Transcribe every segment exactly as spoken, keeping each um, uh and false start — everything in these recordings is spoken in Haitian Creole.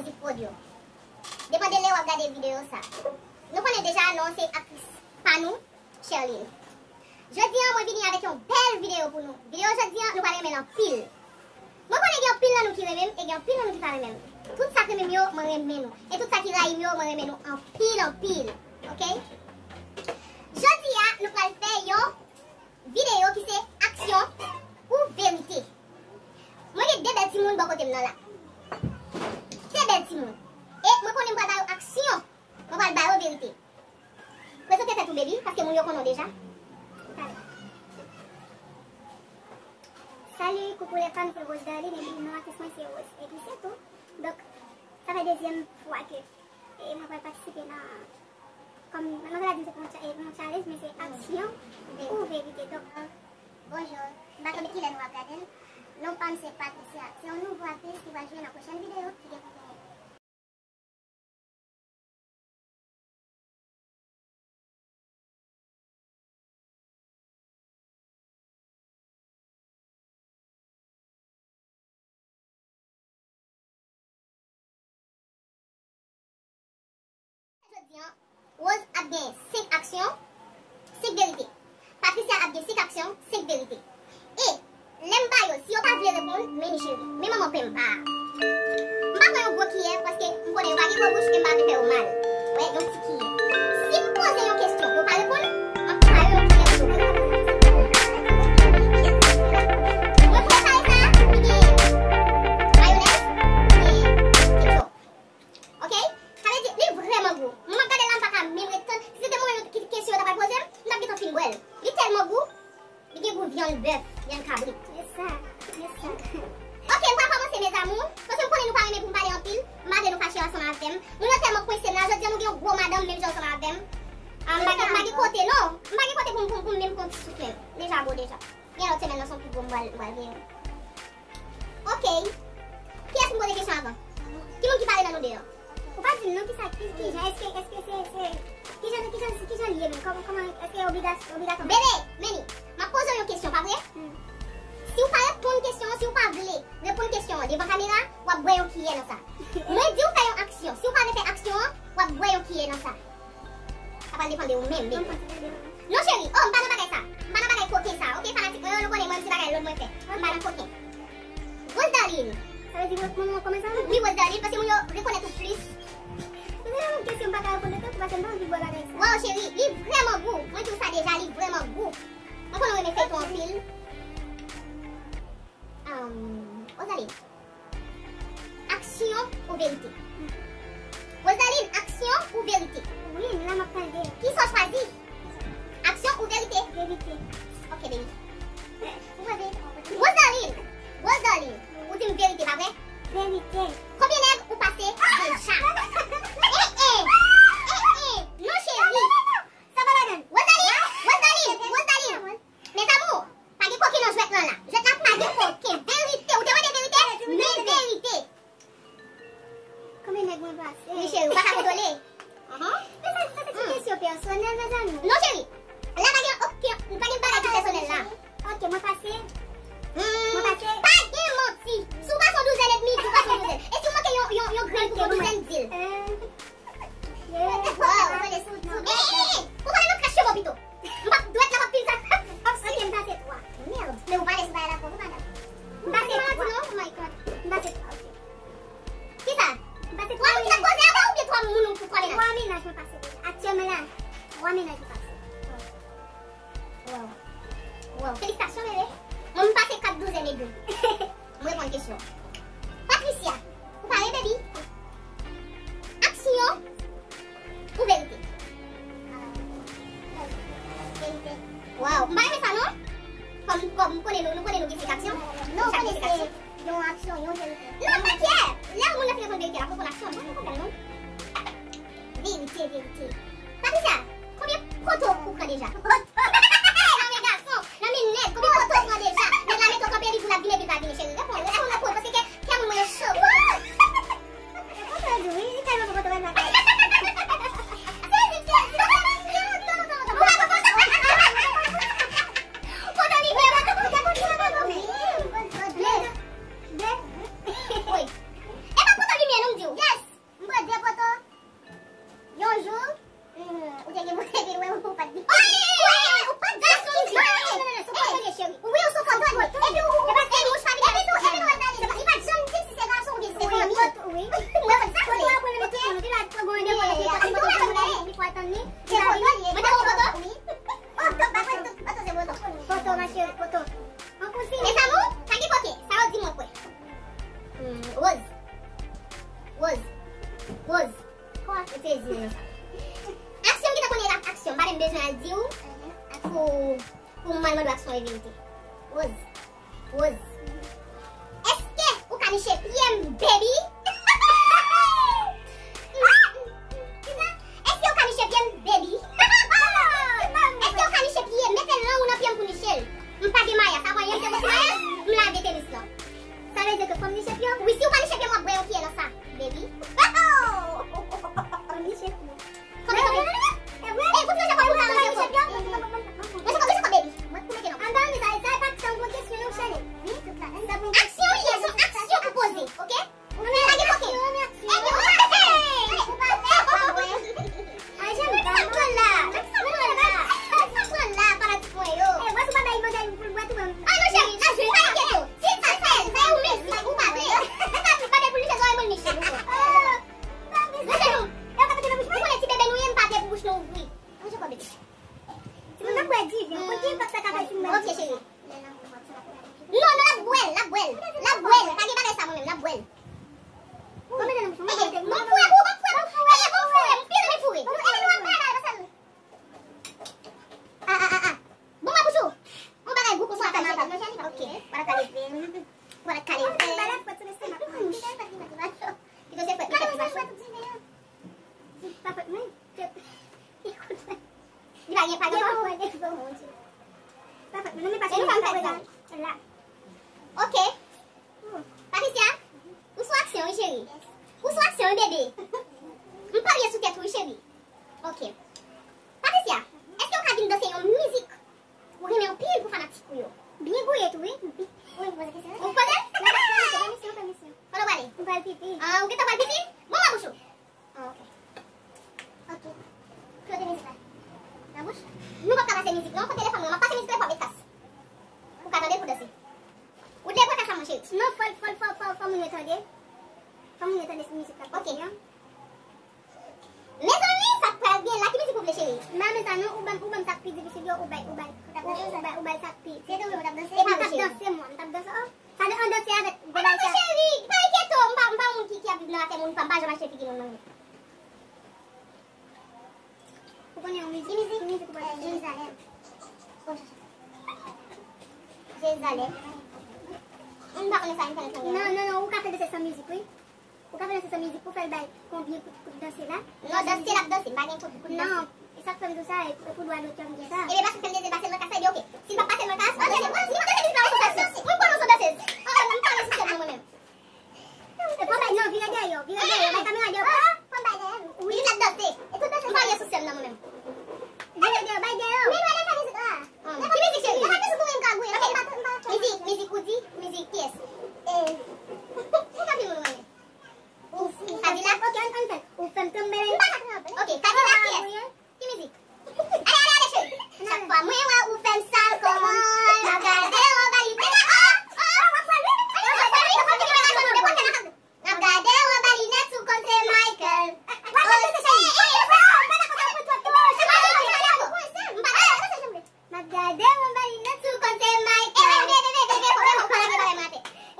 Mizik pwod yo. Depann de lè w ap gade videyo sa. Nou konnen deja non se aktris pa nou, Sherline. Jodi a, mwen vini avèk yon bèl videyo pou nou. Videyo jodi a, nou pral renmen l anpil. Mwen konnen gen anpil nan nou ki renmen m, e gen anpil nan nou ki pa renmen m. Tout sa k renmen m yo, mwen renmen nou. E tout sa ki rayi m yo, mwen renmen nou anpil, anpil. Oke? Jodi a, nou pral fè yon videyo ki se aksyon ou verite. Mwen gen de bèl timoun bò kote m nan la. De bèl timoun. E mwen konnen m pral ba yo aksyon. Mwen pral ba yo verite. Prezante tèt ou, baby, paske moun yo konnen w deja. Salut, coucou les fans, c'est Rose Darline, epi non aktris mwen se Rose. Epi se tou. Donk, sa fè dezyèm fwa ke, e, mwen pral patisipe nan, kòm, mwen pral di se pou yon cha-, e, yon challenge, men se aksyon ou verite. Donk, bonjou, m pa konn kilè nou ap gade l. Non pa m se Patricia. Se yon nouvo aktris ki pral jwe nan pwochèn videyo ki gen pou vini. Jodi a, Rose ap gen senk aksyon, senk verite. Patricia ap gen senk aksyon, senk verite. E, lè m ba yo, si yo pa vle reponn, men ni cheri. Men manman pen m pa. M pa pran yon gwo kiyè, paske m konnen yo pa gen gwo bouch e m pa vle fè yo mal. Wè, yon ti kiyè. Si m poze yon kesyon, yo pa reponn, m ap ba yo yon kiyè pou yo reponn. Mwen prepare sa, li gen mayonèz, li gen ketchup. Oke? Sa vle di, li vrèman gou. Mwen m ap gade la, m pa ka menm ret tann. Si se te mwen menm ki, ki kesyon yo ta pral poze m, m t ap gentan fin bwè l. Li tèlman gou, li gen gou vyann bèf, vyann kabrit. Yes, sir. Yes, sir. Oke, m pral kòmanse, mes amours. Paske m konnen nou pa renmen pou m pale anpil, m pa vle nou fache ansanm avè m. Moun yo tèlman kwense m la, jodi a nou gen yon gwo madanm menm jan ansanm avè m. Ah, m pa gen, m pa gen kote, non. M pa gen kote pou m, pou m, pou m menm pran ti souf menm. Deja gwo deja. Gen lòt semèn nan, se yon pi gwo m pral, m pral genyen. Ok. Kiyès m poze kesyon avan? Ki moun ki pale nan nou de yo? Ou pa di m non, kisa, ki, ki jan, èske, èske se, se, ki jan, ki jan, ki jan l ye menm? Kòman, kòman, èske obliga-, obligatwa? Bebe, Meni, m ap poze w yon kesyon, pa vre? Hmm. Si w pa reponn kesyon an, si w pa vle reponn kesyon an devan kamera, w ap bwè yon kiyè nan sa. Mwen di w fè yon aksyon. Si w pa vle fè aksyon an, w ap bwè yon kiyè nan sa. Sa pral depann de ou menm, baby. Non, cheri. Oh, m pa nan bagay sa. M pa nan bagay koken sa. Ok, fanatik mwen yo, nou konnen mwen, se bagay lòd mwen fè. M pa nan koken. Rose Darline. Sa vle di mwen, mwen, mwen kòmanse avè w? Wi, Rose Darline, paske moun yo rekonèt ou plis. Mwen gen yon kesyon m pa ka reponn tankou, paske m pa anvi bwè bagay sa. Waw, cheri, li vrèman gou. Mwen di w sa deja, li vrèman gou. Mwen konnen w renmen feyton anpil. Ahn, Rosalie, aksyon ou verite? Rosalie, aksyon ou verite? Wi, m la m ap tande. Kisa w chwazi? Aksyon ou verite? Verite. Ok, baby. Ou prè, verite? Rosalie, Rosalie, ou di m verite, pa vre? Verite. Konbyen nèg ou pase deja? Eh, eh, eh, eh, non, cheri. Sa pa ladan. Rosalie, Rosalie, Rosalie. Mes amours, pa gen koken nan jwèt lan la. Jwèt la pa gen koken. Verite. Ou te mande verite? Men verite. Konbyen nèg mwen pase? Wi, cheri, ou pa ka kontwole. Ahan. Men sa, sa se ti kesyon pèsonèl, mezanmi. Non, cheri. La pa gen oken, pa gen bagay ki pèsonèl la. Ok, mwen pase. Hmm. Mwen pase. Pa gen manti. Si w pase yon douzèn edmi, di w pase yon douzèn. E si w manke yon, yon, yon grenn pou yon douzèn, di l. Euh, Wow, ou pale sou, sou, eh, eh, eh, ou pale nan kras cheve w pito. M p ap dwèt la, m ap fin sa. Ok, m pase twa. Merde. Men ou pale sou bagay la twòp, wi, madanm. M pase twa. Non, oh my God. M pase twa, ok. Kisa? M pase twa mennaj. Ou ki t ap koze avè w oubyen twa moun ou twa mennaj? Twa mennaj mwen pase deja. Aktyèlman la, twa mennaj mwen pase. Waw. Waw. Felisitasyon, bebe. Mwen, m pase kat douzèn edmi. M reponn kesyon. Patricia, ou pare, baby? Aksyon ou verite? Verite. Waw, m pa renmen sa, non. Kòm, kòm m konnen nou, nou konnen nou gen senk aksyon. Non, chak gen senk aksyon. Yon aksyon, yon verite. Non, m pa kè. Lè moun nan fin reponn verite, l ap reponn aksyon. M pa gen pwoblèm, non. Verite, verite. Patricia, konbyen poto ou pran deja? Nan men gason, nan men nèg, konbyen poto ou pran deja? Nèg la mete w kanpe, li di w l ap vin epi l pa vini, cheri. Reponn, reponn, reponn, paske kè, kè moun mwen yo cho. Wi, li tèlman poko tro nan kay. Wi. E pa poto limyè non, m di w. Yes. Rose, kòman ou te di nou sa? Aksyon, m gentan konnen ak-, aksyon, m pa menm bezwen al di w pou, pou m al mande w aksyon e verite. Rose, Rose, èske ou ka niche pye m, baby? Èske ou ka niche pye m, baby? Èske ou ka niche pye m? Mete lang ou nan pye m pou niche l. M pa gen mayas, avan yè m te gon ti mayas, m lave tenis lan. Sa vle di ke fò m niche pye w? Wi, si w pa niche pye m, w ap bwè yon kiyè nan sa, baby. Fò m niche pye w. Fò m niche pye w. E vre? E, fò m niche pye w, fò m niche pye w. Niche pye w, niche pye w, baby. Mwen pou mete non. An ba mi sa, sa e pa ti yon bon kesyon, yon chèlè. Aksyon li ye, se yon aksyon pou poze, oke? Lage koken. Ebyen, ou pa fè. Ay, sa k pral la? Sa k pral la? Sa k pral la, fanatik mwen yo? Ay non, cheri, pa enkyete w. Si l pa fè l, se ou menm, si ou pa vle. Ou pa vle pou l niche, se ou menm pou l niche. Ou konnen ti bebe nou ye, m pa vle pou bouch nou ouvri. Manje kò bebe. Ti moun nan bwè diven, ou konn ki enpak sa ka fè si moun nan... Ok, cheri. Non, non, l ap bwè l, l ap bwè l. L ap bwè l. Pa gen bagay sa mwen menm, l ap bwè l. Bon, mete nan bouch mwen, mete nan bouch mwen. Bon, foure pou ou, bon, foure pou ou. Eye, bon, foure, m pi renmen foure. Eye, nou ap bwè bagay la, sa nou. Ah, ah, ah, ah. Bon, mwen bouch ou. Yon bagay gou konsa, pa kale. Ok, pa kale. Pa kale. Pito se frèt, pito se frèt. Pa fèt mwen. Li pa gen, pa gen non. Pa fèt mwen, non, men pa fèt mwen. Ok. Patricia, ou sou aksyon, wi, cheri. Ou sou aksyon, wi, bebe. M parye sou tèt ou, wi, cheri. Ok. Patricia, èske w ka vin danse yon mizik ou renmen anpil pou fanatik ou yo? Byen gouye tou, wi. Ou poze? Fò nou prale. Ou pral pipi. Ah, ou gentan pral pipi? Bon, mwen bouch ou. Ah, ok. Ok. Kote mizik la? Nan bouch? Nou p ap ka pase mizik, non. Kote telefòn mwen? M ap pase mizik la epi w ap met kas. Ou ka tande l pou danse. Ou dwe pran kas la, mon cheri. Non, fò, fò, fò, fò, fò moun yo tande. Fò moun yo tande mizik la. Ok. Mezanmi, sa k pral gen la? Ki mizik ou vle, cheri? M pa bezwen sa, non. Ou ban m, ou ban m sa k pi difisil yo, ou bay, ou bay. Ou bay, ou bay sa k pi. Se tou, ou t ap danse? Epi m t ap danse, mwen. M t ap danse, oh. Sa de an danse avèk gwo bagay sa. Cheri, pa enkyete w, m pa, m pa yon moun ki, ki ap viv nan afè moun pa, m pa janm achte figi moun nan. Ou konnen yon mizik? Ki mizik? Ki mizik ou konnen? Jerizalèm. Jerizalèm. M pa konnen sa entènèt lan gen. Non, non, non, ou ka fè danse san mizik, wi. Ou ka fè danse san mizik pou fè l bay konbyen kout, kout danse la? Non, danse l ap danse, m pa gen kout, kout danse. Non, e sa k fè m di w sa, e pou dwa dotè m di sa. Ebyen, paske fè m dezye pase l nan kas la, ebyen, ok. Si l pa pase l nan kas, mwen danse, mwen danse mizik la, mwen son dansez. Mwen konnen w son dansez. Ah, m pa gen sousèm nan mwen menm. E pa bay, non, vire dèyè w, vire dèyè w, bay kamera dèyè w. Wi, l ap danse. E tout danse. M pa gen sousèm nan mwen menm. Vire dèyè w, bay dèyè w. Men nou ale fè mizik la. Ki mizik, cheri? Mizik, mizik ou di, mizik kiyès? Eh. Ou pa vin mwen. Kadilak? Ok, ann, ann fè l. Ou fè m tonbe. M pa ka tonbe. Ok, Kadilak kiyès? Ki mizik? Ale, ale, ale, cheri. Chak fwa mwen wè ou fè m sal kòman. M ap gade w anba linèt. Oh, oh, w ap pran wi. N ap gade w anba linèt ou konn se Michael. M ap gade w anba linèt ou konn se Michael.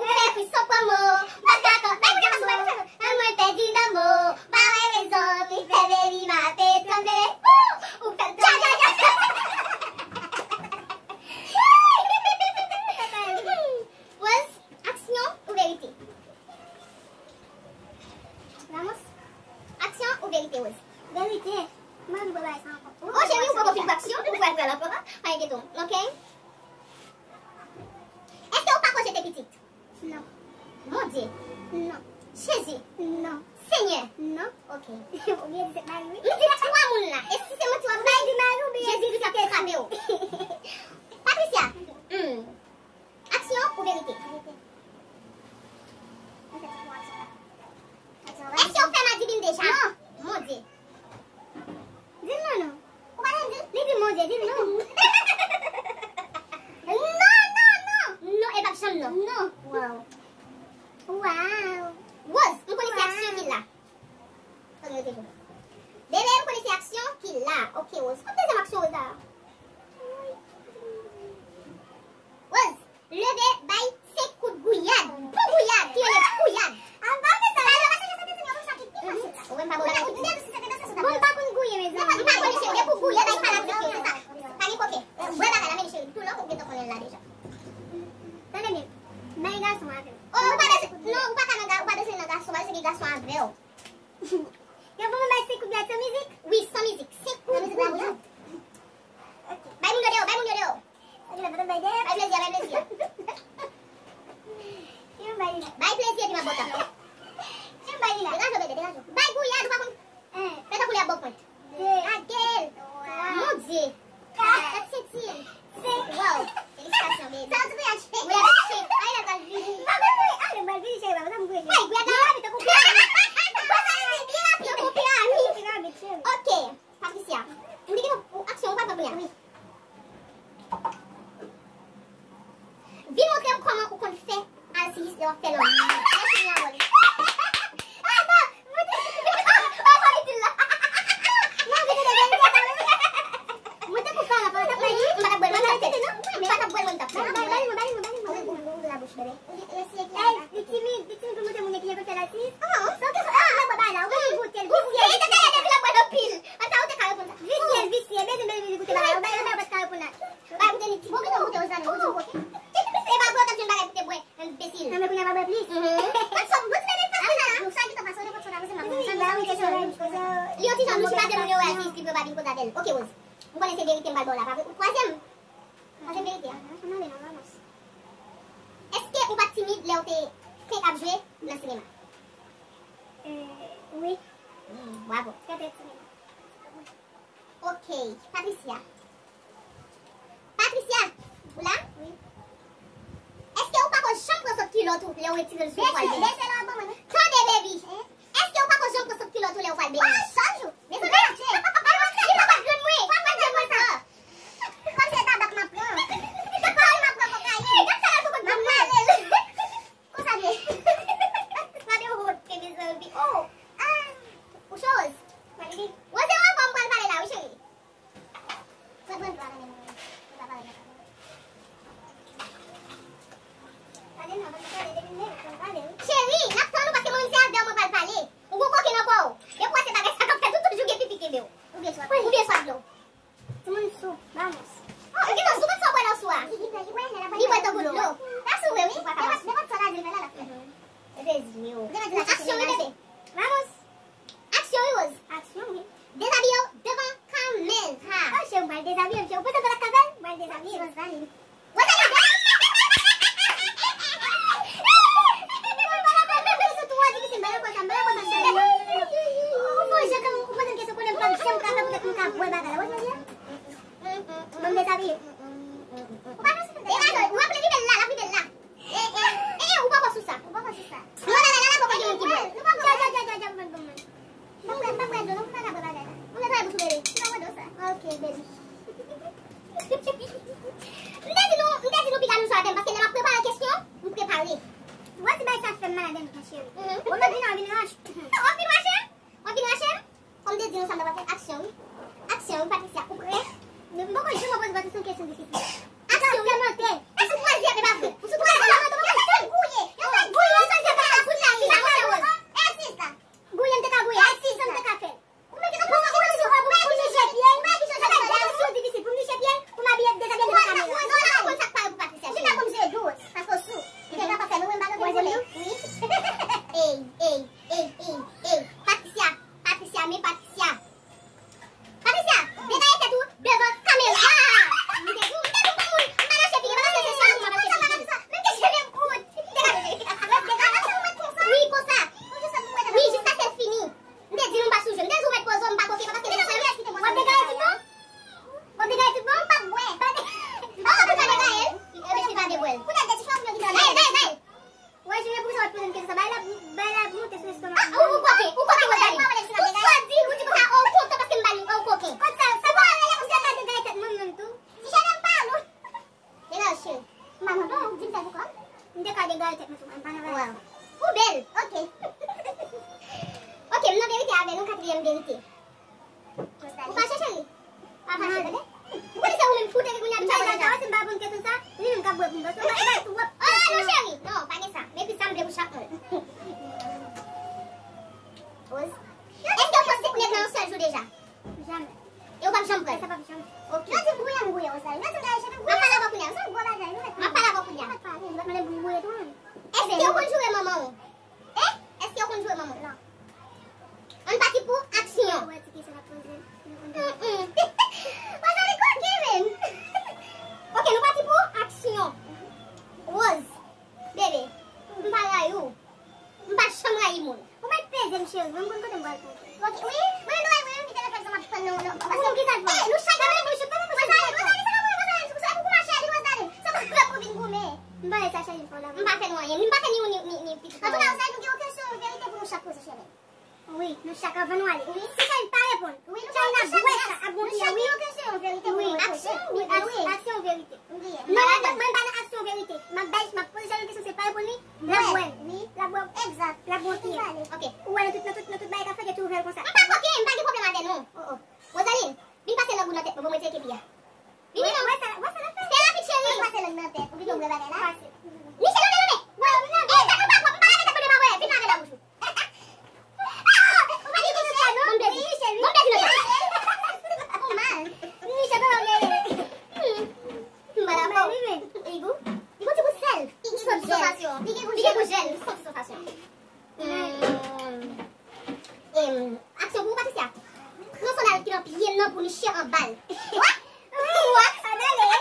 Ou fè frison pran mo, m pa ka konprann. Mwen pèdi nan mo, pa wè rezon, li fè veri mape tranble. Ou fè m tranble. Rose, aksyon ou verite? Ramos, aksyon ou verite, Rose? Verite. Mwen, m pa bay sa ankò. Oh, cheri, ou poko fin pran aksyon, ou pral pran l ankò. Pa enkyete w, ok? Èske ou pako jete pitit? Non. Bondye? Non. Jezi? Non. Senyè? Non. Ok. Ou byen di se mari, wi. M di twa moun la. E si se manti w ap bay? Di mari ou byen Jezi Kris ap frape w. Patricia? Hmm. Aksyon ou verite? Verite. Èske ou fè madibin deja? Non. Bondye. Di l non, non. Ou pa janm di l? Li di Bondye, di l non. Non, non, non. Non, e p ap janm non. Non. Waw. Waw. Rose, m konnen se aksyon ki la. Bebe, m konnen se aksyon ki la. Ok, Rose. Kot dezyèm aksyon Rose la? Rose, leve bay senk kout gouyad. Bon gouyad, ki rele gouyad. An pa fè sa. Talè w pa chèche sante ti moun sa ki pi fasil la. Ou wè m pa bon. Ou pa konn gouye, mezanmi. M pa konn, cheri, depi w gouye, bay fanatik yo, se sa. Pa gen koken. Bwè bagay la, men cheri, tou lè w gentan konnen l la deja. Tande byen. Bay gason avè w. Oh, ou pa bezwen, non, ou pa ka nan ga-, ou pa bezwen nan gason, pa bezwen gen gason avè w. Yo, bon, mwen bay senk kout byen san mizik? Wi, san mizik. Senk kout byen. Ok. Bay moun yo deyò, bay moun yo deyò. Ok, la, bay deyò. Bay plezi, bay plezi. Ki m bay li la? Bay plezi, epi m ap bòt la. Ki m bay li la? Degaje w, bebe, degaje w. Bay gouyad, ou pa konn. Fè tankou li ap ba w pwent. De. Gade l. Twa. Mon Dye. Kat. Kat senti. Senk. Wow. Felisitasyon, baby. Sa w ti pou y achte? Wi, achte. Ay, la pral vini. M pa bezwen ale, m pral vini, cheri, pa bezwen m gouye. Ay, gouye la. Byen rapid, tankou pirami. Tankou pirami. Tankou pirami, cheri. Ok, Patricia. M te gen yon aksyon ou pral fè kounye a. Wi. Vin montre m kòman ou konn fè alsimis lè w ap fè lanmou. Mèsi, mi amor. Ah, non! Mwen te kou fè anfan, sa play li? M pa t ap bwè l, mwen t ap fè. M pa t ap bwè l, mwen t ap fè. Bay, bay, bay, bay, bay, bay. Ouvri, ouvri, ouvri labouch, bebe. Ey, li timid, li timid pou montre moun ki jan pou fè alsimis. Oh, sa w te sot ap bwè bagay la, ou bezwen goute l, visye, visye. Visye, visye, bezwen, bezwen goute bagay la, ou bay, ou bay, ou pa t ka reponn la. Bay goute li, ti bon, ki te goute Rosalie, ou di goute. Se pa bwè, w t ap jwenn bagay pou te bwè, enbesil. Nan, men kounye a pa bwè plis. Mhm. Pat sòt, bon ti bebe fasil la. Nou sa ki te pase, nou pot sòt avè se manman. Sa nou kesyon. Li yon ti jan nou chita de moun yo wè atis, li pou yo pa vin koze avè l. Ok, Rose. M konnen se verite m pral ba w la, pa vre? Ou twazyèm. Twazyèm verite a. Ann ale non, vamos. Èske ou pa t timid lè w te fenk ap jwe nan sinema? Euh, wi. Hmm, bravo. Trè, trè timid. Ok, Patricia. Patricia, ou la? Wi. Èske ou pa ko janm pran sòt kilòt ou lè w retire l sou ou pral benyen? Bese, bese lè w ap ban mwen, non? Tande, baby. Èske ou pa ko janm pran sòt kilòt ou lè w pral benyen? Oh, chak jou. Mezanmi, li pa konn grenn mwen. Pa konn grenn mwen sa. Kòm se tabak m ap pran. Kòm m ap pran kokayin. Gad sa la sou kont mwen. M ap rale l. Konsa byen. Gade wote, mezanmi. Oh. Ah. Ou cho, Rose? Rose, se anvan m pral pale la, wi, cheri. Pran, pran dlo a nan men mwen. Mwen pa pale nan pale. Pale non, pale, pale, depi m leve, fò m pale, wi. Cheri, n ap tann ou paske mwen menm se avè w mwen pral pale. Ou gon koken nan kò w. Depi w wè se bagay sa k ap fèt, ou toujou gen pipi kenbe w. Ou byen swaf. Ou byen swaf dlo. Timoun sou, vamos. Oh, ou gentan sou, kòman sa w bwè lè w sou a? Li bwè tankou dlo. L ap sou vre, wi. Nenpòt, nenpòt sa w ta di l fè la, l ap fè. Epi di yo. Aksyon, wi, bebe. Vamos. Aksyon, wi, Rose. Aksyon, wi. Dezabiye w devan kamera. Oh, cheri, m pral dezabiye m, cheri. Ou panse m pa t ap ka fè l? M pral dezabiye m. Rose, ale. Rose, ale. Sou twa difisil, m pa t ap konn sa, m pa t ap konn sa, cheri. Ou fè jan kòm ou poze m kesyon konnen m p ap janm ka fè poutèt m ka bwè bagay la. Wè sa m di a? Bon, m dezabiye. Ou pa fè sa. Degaje w, ou ap rive la, l ap rive la. E, e, e, ou poko sou sa. Ou poko sou sa. Non, non, non, non, poko gen moun ki bwè. Nou poko bwè. Dja, dja, dja, dja, dja, ban mwen, ban mwen. M pa bwè, m pa bwè dlo, non, m pa ka bwè bagay la. Ou netwaye bouch ou, bebe. Netwaye dlo sa. Ok, baby. M te di nou, m te di nou piga nou sou avè m, paske lè m ap prepare kesyon, m prepare. Ou wè ti bagay sa fè m malad anpil, cheri. Mhm. Ou mèt vin an, vin rache. W ap vin rache? W ap vin rache? Kòm te di nou sa m t ap fè, aksyon wi. Aksyon wi, Patricia, ou prè? Men m poko janm poze Patricia yon kesyon difisil. Aksyon wi. Ou sou twazyèm, e pa vre. Ou sou twazyèm. Yo fè gouye. Yo fè gouye. Yo fè gouye. Yo fè gouye. Gouye, m te ka gouye. Ay, si sa m te ka fè. Ou menm ki sa pou, pou, pou, pou niche pye. Ou menm ki sa pou, pou niche pye. Aksyon difisil pou m niche pye, pou m abiye dezabiye devan kamera. Ou konn sa k pare pou Patricia, cheri. Ou te ka konn jwe dous, paske w sou. Ou te ka pa fè nou, m pa nan tèt. Wi. Ey, ey. Ey, ey, ey, Patricia, Patricia, men Patricia. Patricia, degaje tèt ou devan kamera. M te di w, m te di w, pa moun, m pa nan chèf li, m pa nan chèf li, m pa nan chèf li. Menm ke cheve m kout. Degaje. Wi, konsa. Wi, jiskaske l fini. M te di nou m pa sou jwe. M te di w mèt poze w, m pa koke, pa paske se sa. W ap degaje tout bon? W ap degaje tout bon? M p ap bwè. M p ap bwè. Epi se pa de bwè. Poutèt de ti chòv yo ki nan. Hey, hey, hey. Wè, Jimmy, poukisa w ap poze m kesyon sa? Bagay la, bagay la ap monte sou lestomak mwen. Ou, ou koke, ou koke, Rosalie. Ou sot di, ou di konsa, oh, ou kontan paske m ba li, oh, koke. Kot sa, sa pa rele, ou te ka degaje tèt mwen menm tou. Ti cheve m pa lou. Degaje, cheri. M pa kontan, ou di m sa pou kò m. M te ka degaje tèt mwen tou, mwen pa nan bagay sa. Ou bèl, ok. Ok, m nan verite avè nou, katriyèm verite. Ou fache, cheri? Pa fache, tande? Ou konnen se ou menm ki koute, ki kounye a, m pa konn sa. Si m pa reponn kesyon sa, li menm k ap bwè pou m, paske ou bay, ou bay twòp kesyon. Oh, non, cheri. Non, pa gen sa. Mepri sa, m vle pou chak moun. Rose. deja? Jamè. E ou p ap janm pran l? Sa p ap janm fèt. Ok. Yo di m gouye, m gouye, Rosalie. Yo di m gade cheve, m gouye. M ap pale avè w kounye a. Se yon gwo bagay, nou mèt pale. M ap pale avè w kounye a. M ap pale, m ap mande pou m gouye tou, menm. Èske ou konn joure manman w? Hein? Èske ou konn joure manman w? Non. Ann pati pou aksyon. Ou wè ti kesyon n ap poze. Mm-mm. Rosalie koke, menm. Ok, nou pati pou aksyon. Rose, bebe, m pa rayi w. M pa janm rayi moun. Ou mèt peze m, cheri, mwen m konn kote m pral pran. Ok, wi, mwen menm dwe, mwen menm ki te fè sa m ap tann nan, nan. Paske ki sa l fè? Eh, nou chak nan menm bouch, pa menm bouch. Rosalie, Rosalie, se pa mwen, Rosalie, se pou mache, li Rosalie. Se pou fè pou vin goumen. M pa wè sa Charline fè w la. M pa fè nou anyen. M pa fè ni ou ni, ni, ni pitit mwen. Antouka, Rosalie, nou gen yon kesyon, yon verite pou nou chak poze, cheri. Wi, nou chak, anvan nou ale. Wi. Si Charline pa reponn, wi, nou Charline ap bwè sa, ap gonfle, wi. Wi, aksyon, wi, aksyon, verite. Wi. Non, mwen, mwen pa nan aksyon, verite. M ap bay, m ap poze Charline kesyon, si l pa reponn li, l ap bwè. Wi. L ap bwè. Egzat. L ap gonfle. Ok. Ou wè nan tout, nan tout, nan tout bagay k ap fèt, yo toujou fè l konsa. M pa koke, m pa gen pwoblèm avè nou. Oh, oh. Rosaline, vin pase lang ou nan tèt mwen, pou mwen tcheke pi a. Vini non. Wè sa, wè sa l ap fè. Fè rapid, cheri. Pase lang nan tèt. Ou vin wè bagay la? Pase. Michel, leve, leve. Wè, ou vin leve. Eh, sa nou pa pwòp, m pa lave tèt mwen devan wè. Vin lave labouch ou. Ou pa di Michel, non? Bon, bèzi. Bon, bèzi, non. Ou mal. Michel, pa lave. Hmm. M pa lave. Li gou? Li gou ti gou sèl. Li gou sèl. Li gen gou jèl. Li gen gou jèl. Li santi sansasyon. Hmm. Em, aksyon pou ou, Patricia. Pran sandal ki nan pye l nan pou niche anba l. What? What? Sandal, eh?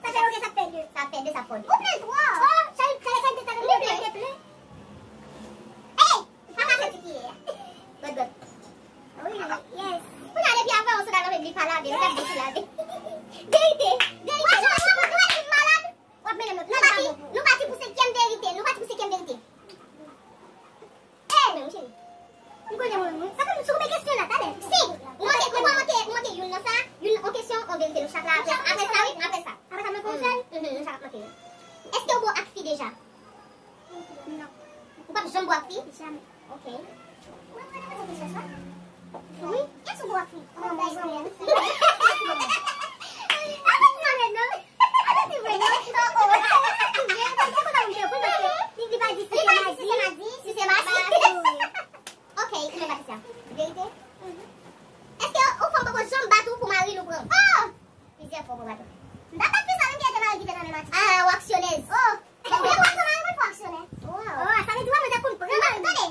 Sa fè de, sa fè de, sa fè de. Ou plen twò. Oh, Charline, Charline, Charline te ta plen, plen, plen. Hey! Pa kase ti kiyè a. Gòt, gòt. Wi, yes. Kounye a, depi avan yon soda nan men li pa lave, li pa di ki lave. Verite, verite. Mache, mache, mache, mache, malad. W ap mennen nou. Nou pati, nou pati pou senkyèm verite. Nou pati pou senkyèm verite. Eh, men, cheri. M konnen mwen, mwen. Sa fè m sou men kesyon la, talè. Si, ou manke, ou pa manke, ou manke youn nan sa, youn, yon kesyon, yon verite, nou chak la, apre, apre sa, wi, apre sa. Apre sa, mwen konn fè l? Mhm, nou chak ap manke youn. Èske ou bon ak fi deja? Non. Ou p ap janm bon ak fi? Jamè. Ok. Ou wè mwen nan kesyon sa? Wi. Èske ou bon ak fi? Mwen bon ak fi. Apa ti mwen non? Apa ti mwen non? Oh, oh. Apa ti mwen? Paske konn pa mwen pou paske li, li pa di si se madi. Si se madi. Si se madi. Ok, ou menm Patricia. Verite? Mhm. Èske yon fanm poko janm bat ou pou mari l ou pran? Oh! Plizyè fwa w pran baton. M pa t ap fè sa menm ki te mari ki te nan menm atik. Ah, w aksyonèz. Oh. Mwen pran baton mari mwen fò aksyonè. Wow. Oh, sa vle di w ap konn pran mari mwen. Tande.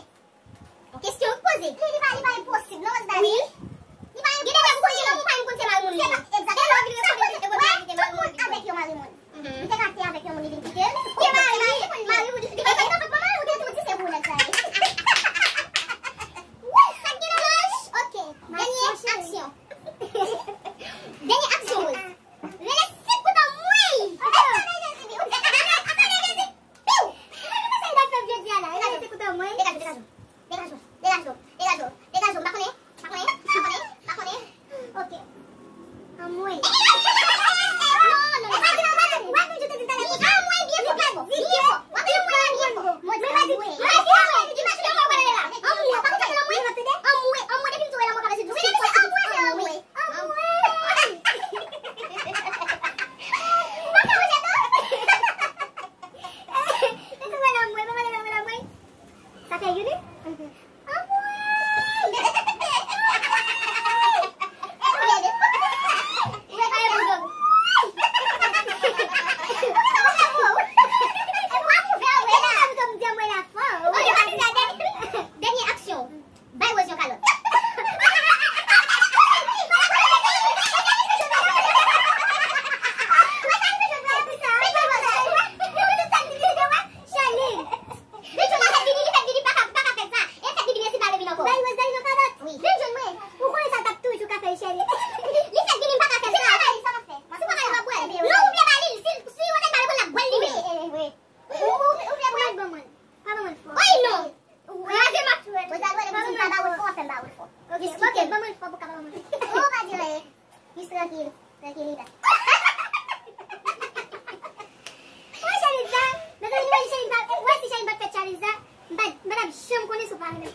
Yon kesyon w poze. Li, li pa, li pa enposib, non, Rosalie? Wi. Li pa enposib. Gen de lè pou konnen non, ou pa menm konn se mari moun li ye. Se pa, egzakteman. Lè w vin rekonèt li te konn mari moun li. Tout moun avèk yon mari moun. Mhm. Li te ka te avèk yon moun, li vin kite l. Te mari, mari moun li. Li pa fèk nan fèk mari ou te tou di se pou nèg sa ye. Wi, sa k gen domaj. Ok. Dènye aksyon. Dènye aksyon, Rose. Rele sèt kout anmwey! Piw! Sa li t ap fè jodi a la? Rele sèt kout anmwey? Degaje w, degaje w. Degaje w, degaje w, degaje w, degaje w. M pa konnen, m pa konnen, m pa konnen, m pa konnen. Ok. Anmwey. Non, non, non. Anmwey, byen fò, byen fò. Anmwey, byen fò. Anmwey, anmwey, depi m di w anmwey, anmwey, depi m di w anmwey, depi m di w anmwey. Anmwey! Anmwey! Anmwey! Anmwey! Anmwey! Anmwey! Sa fè youn wi? Anmwey! Dènye aksyon. Bay Rose yon kalòt. Li fèk vini, li fèk vini, pa ka, pa ka fè sa. E fèk vini, si pa vle vin ankò. Bay Rose, bay yon kalòt. Wi. Vin jwenn mwen. Ou konnen sa l t ap toujou ka fè, Sherline. Li fèk vini, m pa ka fè sa. Si w pa ba li, si w pa ba li, w ap bwè l. Non, ou vle ba li, si, si Rose pa vle, w ap bwè l li menm. Wi, wi. Ou, ou, ou vle ba l? Ban mwen. Pa ban mwen fò. Oy, non. Kraze m ap kraze. Rosalie, wè, depi m pa ba ou l fò, w ap fè m ba ou l fò. Ok, ok, ban mwen l fò pou w ka ban mwen l fò. Ou pa di anyen. Jis trankil, trankilita. Wè Sherline sa, mezanmi, nou wè Sherline pa, wè si Sherline pa t fè challenge sa, m pa, m pa t ap janm konnen si w pa renmen m.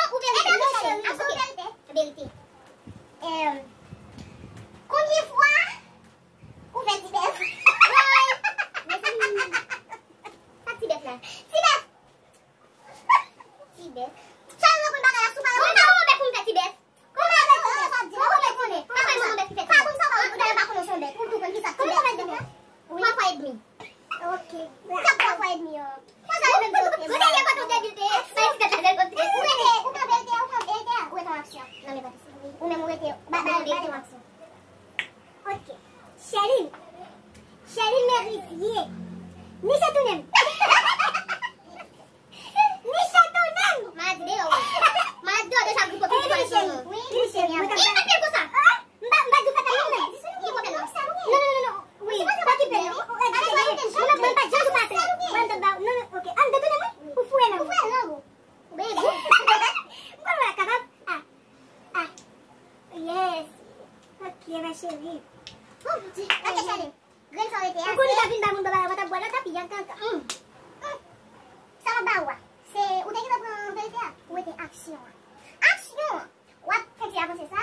Aksyon ou verite? Non, cheri, aksyon ou verite? Verite. Em, konbyen fwa ou fè ti bèf? Woy! Mezanmi. Sa ti bèf la? Ti bèf! Ti bèf. Sa yo konn bagay la sou bagay. Mwen pa wè bèf pou m fè ti bèf. Kòman bèf pou fè? Mwen pa konnen. Pa bay manman bèf ki fè ti bèf. Pa bon, sa w pa wè, ou pa konnen se yon bèf. Ou tou konn ki sa ti bèf. Konbyen fwa fè ti bèf? Twa fwa edmi. Ok. Sa twa fwa edmi an. Mwen sa yo menm sote. Mwen te gen pòt ou debilte. Sa yo ti tèt la debilte. Ou rete, ou pran verite a, ou pran verite a. Ou rete an aksyon. Non, men pa isi. Ou menm ou rete, ba, ba, ba, ba, aksyon. Ok. Sherline. Sherline Merisier. Niche tounen m. Niche tounen m. Maladi deyò, wi. Maladi deyò deja gripo ki pral tounen. Wi, wi, cheri. E pa pil konsa. M pa, m pa di w fè sa non, men. Ki pwoblèm nan? Non, non, non, non. Wi, pa ki pwoblèm. Ou egzajere. Mwen, mwen pa janm di w pa fè. Mwen, m t ap ba w. Non, non, ok. Ann detounen mwen. Ou foure nan mwen. Ou foure nan mwen. Ou byen gou. M konn wè kapab. Ah. Ah. Yes. Ok, ma chérie. Oh, Bondye. Ok, Sherline. Grenn sa w rete a. Ou konn li pa vin bay moun bò bagay, mwen t ap bwè lòt api a kankan. Mm. Mm. Sa m ap ba ou a, se ou te gentan pran verite a, ou rete aksyon an. Aksyon an, w ap fè ti avanse sa,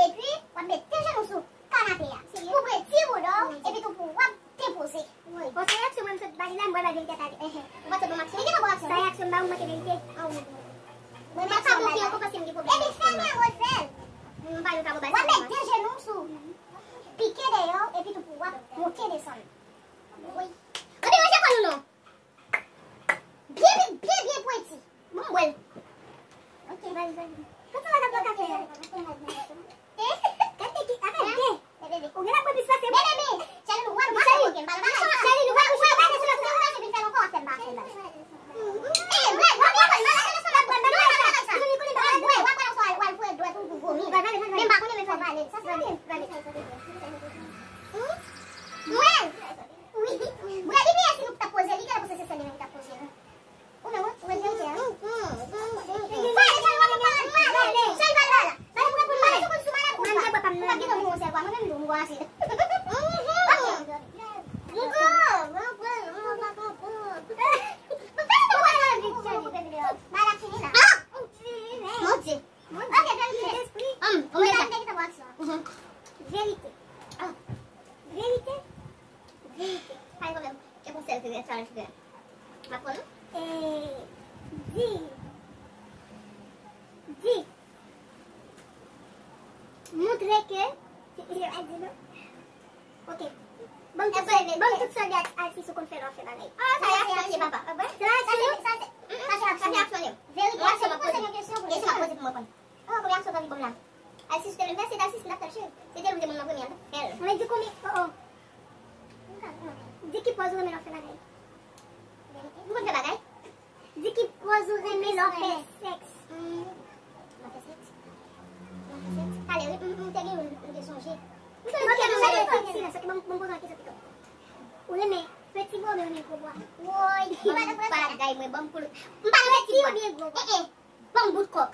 epi w ap met de jenou sou kanape a. Pou pre ti bouda w, epi tou pou w ap depoze. Wi. Bon, sa e aksyon mwen m sot ba li la, m pral bay verite a talè. Ehe. Ou pa t sot ban m aksyon? Li gentan ba w aksyon. Sa e aksyon m ba ou, m manke verite. Ah wi. Mwen pa bon ki ankò paske m gen pwoblèm. Epi fè l, mwen fè l. M pa yon kabo bay. W ap met de jenou sou pike dèyè w, epi tou pou w ap monte desann. Wi. Ou deranje kò nou non. Byen, byen, byen, byen pwenti. Bon, m wè l. Ok, vas-y, vas-y. Kòman sa va, kafe a? Eh? Gade ki, afè byen. Ou gen la pwenti pase mwen. Bebe, Charlie, nou wè, nou pa fè koken, pa nan bagay sa. Charlie, nou wè, nou pa fè koken, nou pa fè koken, nou pa fè koken. Eh, Brad, mwen pa konn bagay sa. Brad, wè, w ap pale sa, w al foure dwèt ou pou vomi. Men m pa konnen, men fò vale. Sa se vale. Mwen, wi. Brad, li di si nou t ap poze, li genlè panse se sèl li menm ki t ap poze, non? Ou menm, ou menm, ou menm. Fò ale, fò ale, w ap pale, fò ale. Sèl pale la. Pale pou, pou pale sou, sou malad ou pa. Mwen, m te bwè pa m nan. Ou pa gentan mouri yon sèl fwa, mwen menm tou, m kwè ase. Malad fini la. Mon Dieu. Ok, verite. Hum, ou mwen menm te gentan wè aksyon. Verite. Verite. Verite. Pa gen pwoblèm. Ke pou sèl fè, challenge fè. M ap pran non. E, di. Di. Montre ke, yo pa di non. Ok. Ban m tout sòlda, ban m tout sòlda atis ou konn fè lè w ap fè bagay. Ah, sa se aksyon, papa. Sa se aksyon. Sa se, sa se aksyon. Verite. Ou ap poze yon kesyon pou li. Kesyon m ap poze pou mwen konn. Oh, konbyen aksyon w anvi ban m la? Alsis, te vle fè, se Alsis ki t ap fè l, cheri. Se te li te moun nan premye a, l t ap fè l. Men di konbyen, oh, oh. Di ki pòz ou renmen lè w fè bagay. M konn fè bagay. Di ki pòz ou renmen lè w fè sèks. Hmm. Lè w fè sèks? Lè w fè sèks? Talè, wi, m, m te gen youn, m te sonje. M sonje m te gen youn, silans, ok, ban m, ban m poze w kesyon pito. Ou renmen peti bwa oubyen renmen gwo bwa? Woy, m pa nan bagay, mwen, ban m pou l. M pa nan peti bwa. Peti oubyen gwo bwa? Eh, eh. Ban m bout kòk.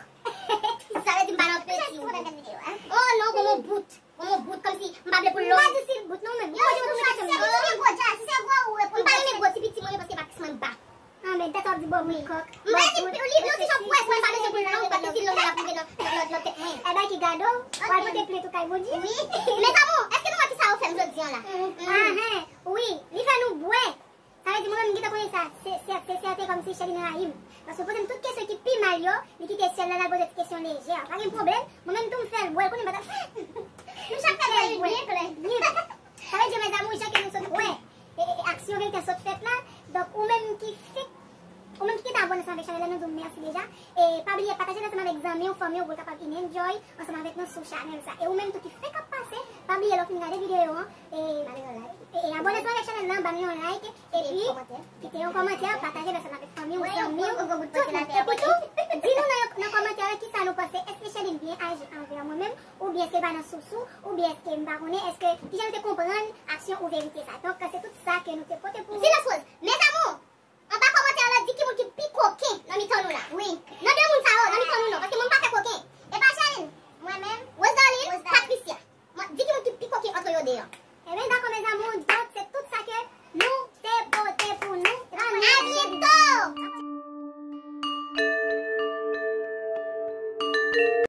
Sa vle di m pa nan peti ou. Oh non, ban m yon bout. Ban m yon bout, kòmsi m pa vle pou l long. M pa di si l bout non, menm. Yo, yo, yo, si se gwo, si se gwo, ou reponn. M pa renmen gwo, ti piti mwen, paske pa plis mwen ba. Ah, men dat w ap di ban m bout kòk. M pa di, li, li, li, ti jan pwès, mwen pa bezwen pou l long, paske si l long, l ap rive nan, nan, nan, nan tèt mwen. Ebyen, ki gade w, w al pote plent ou kay Bondye. Wi. Mezanmi, èske nou wè kisa yo fè m jodi a la? Ah, hen, wi, li fè nou bwè. Sa vle di mwen menm m gentan konnen sa, se, se, se sèten kòmsi Sherline rayi m. Paske w poze m tout kesyon ki pi mal yo, li kite sèl la, l al poze ti kesyon lejè. Pa gen pwoblèm, mwen menm tou m fè l bwè, l konnen m pa t ap fè. Nou chak fè l bwè byen plen. Byen. Sa vle di, mezanmi, jan ke nou sot wè, e, e, e, aksyon verite sot fèt la. Donk, ou menm ki fèk, ou menm ki gentan abòne ansanm avèk chanèl la, nou di w mèsi deja. E pa bliye pataje l ansanm avèk zanmi w, fanmi w, pou l kapab vin enjoy ansanm avèk nou sou chanèl sa. E ou menm tou ki fèk ap pase Pa bliye lè w fin gade videyo an, e, e, e abòne sou avèk chanèl lan, ban nou yon like, epi kite yon kòmantè, pataje lè sa avèk fanmi w, zanmi w, tout moun. Epi tou, di nou nan, nan kòmantè yo kisa nou panse, èske Sherline byen aji anvè mwen menm, oubyen èske l pa nan sousou, oubyen èske m pa konnen, èske kijan nou te konprann aksyon ou verite sa. Donk, se tout sa ke nou te pote pou ou. Silans Rose, mes amours, anba kòmantè a la, di ki moun ki pi koken nan mitan nou la. Wi. Nan de moun sa yo, nan mitan nou non, paske mwen m pa fè koken. E pa Sherline, mwen menm, Rosedarline, Patricia. Mwen, di ki moun ki pi koken ant yo de an.